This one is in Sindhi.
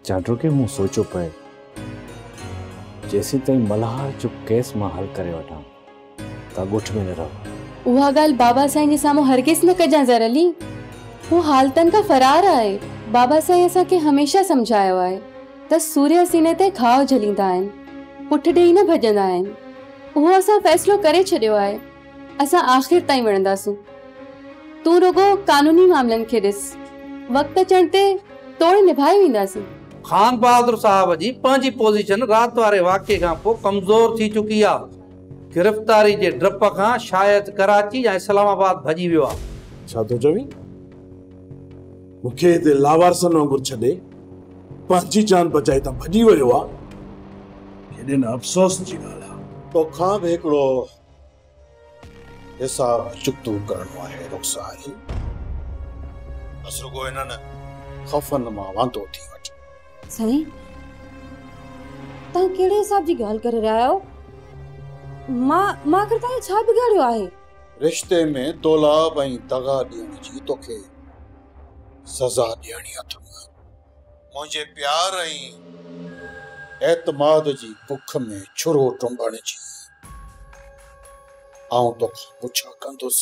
چانڊوڪي مون سوچيو پئي، جيسين تائين ملهار جو ڪيس مان حل ڪري وٺان، تان ڳوٺ ۾ نه رهو. اها ڳالهه بابا سائين جي سامهون هرگز نه ڪجان زر علي. هو حالتن کان فرار آهي. بابا سائين اسان کي هميشه سمجهايو آهي ته سورهيه سيني تي گهاء جهليندا آهن، پٺ ڏيئي نه ڀڄندا آهن. اهو اسان فيصلو ڪري ڇڏيو آهي. اسان آخر تائين وڙهنداسون. تون رڳو قانوني معاملن کي ڏس. وقت اچڻ تي توڙ نڀائي وينداسين. خان بهادر صاحب جي پنهنجي پوزيشن رات واري واقعي کان پوء ڪمزور ٿي چڪي آ. گرفتاري جي ڊپ کان شايد ڪراچي يا اسلام آباد ڀڄي ويو آ. ڇا ٿو چوين؟ مون کي هتي لاوارثن وانگر ڇڏي پنهنجي جان بچائي هتان ڀڄي ويو آ؟ ڪيڏي نه افسوس جي ڳالهه آ. توکان به هڪڙو حساب چڪتو ڪرڻو آهي رخسار. بس رڳو انهن خفن مان واندو ٿي وٺ. سائين توهان ڪهڙي حساب جي ڳالهه ڪري رهيا آهيو؟ مان مان آخر توهان جو ڇا بگاڙيو آهي؟ رشتي ۾ دولاب ۽ دغا ڏيڻ جي توکي سزا ڏيڻي اٿم. منهنجي پيار ۽ اعتماد جي بک ۾ ڇرو ٽنبڻ جي آئون توکان پڇا ڪندس.